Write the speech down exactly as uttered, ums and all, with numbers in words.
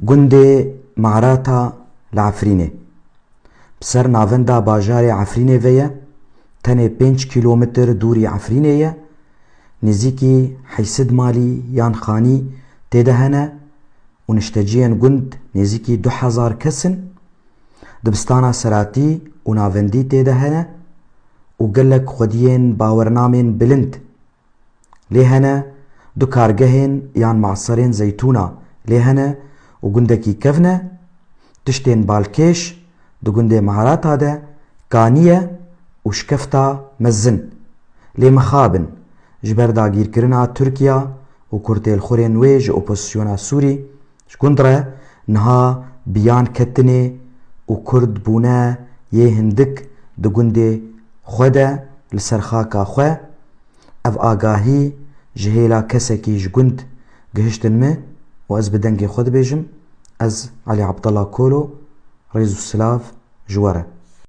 Gundê Marata li Efrînê. Bi ser navenda bajarê Efrînê ve ye, tenê pênc kîlometr dûrî Efrînê ye. Nêzîkî heyşt sed malî yan xanî tê de hene û nişteciyên gund nêzîkî du hezar kes in. Dibistana seratî û navendî tê de hene û gelek xwediyên bawernamên bilind lê hene, du kargehên yan maserên zeytûna lê hene û gundekî kevn e. Tiştên balkêş di gundê Mahrata de kanî ye û şikefta mezin lê mixab in. Ji ber dagîrkirina Tirkiya û kurtêlxurên wê ji opozisyona Sûrî ji gund re niha biyan ketinê û kurd bûne yê hindik di gundê xwe de li ser xaka xwe. Ev agahî ji hêla kesekî ji gund gihiştin me û ez bi dengê xwe dibêjim, ez Elî Abdullah Kolo, rêz û silav ji we re.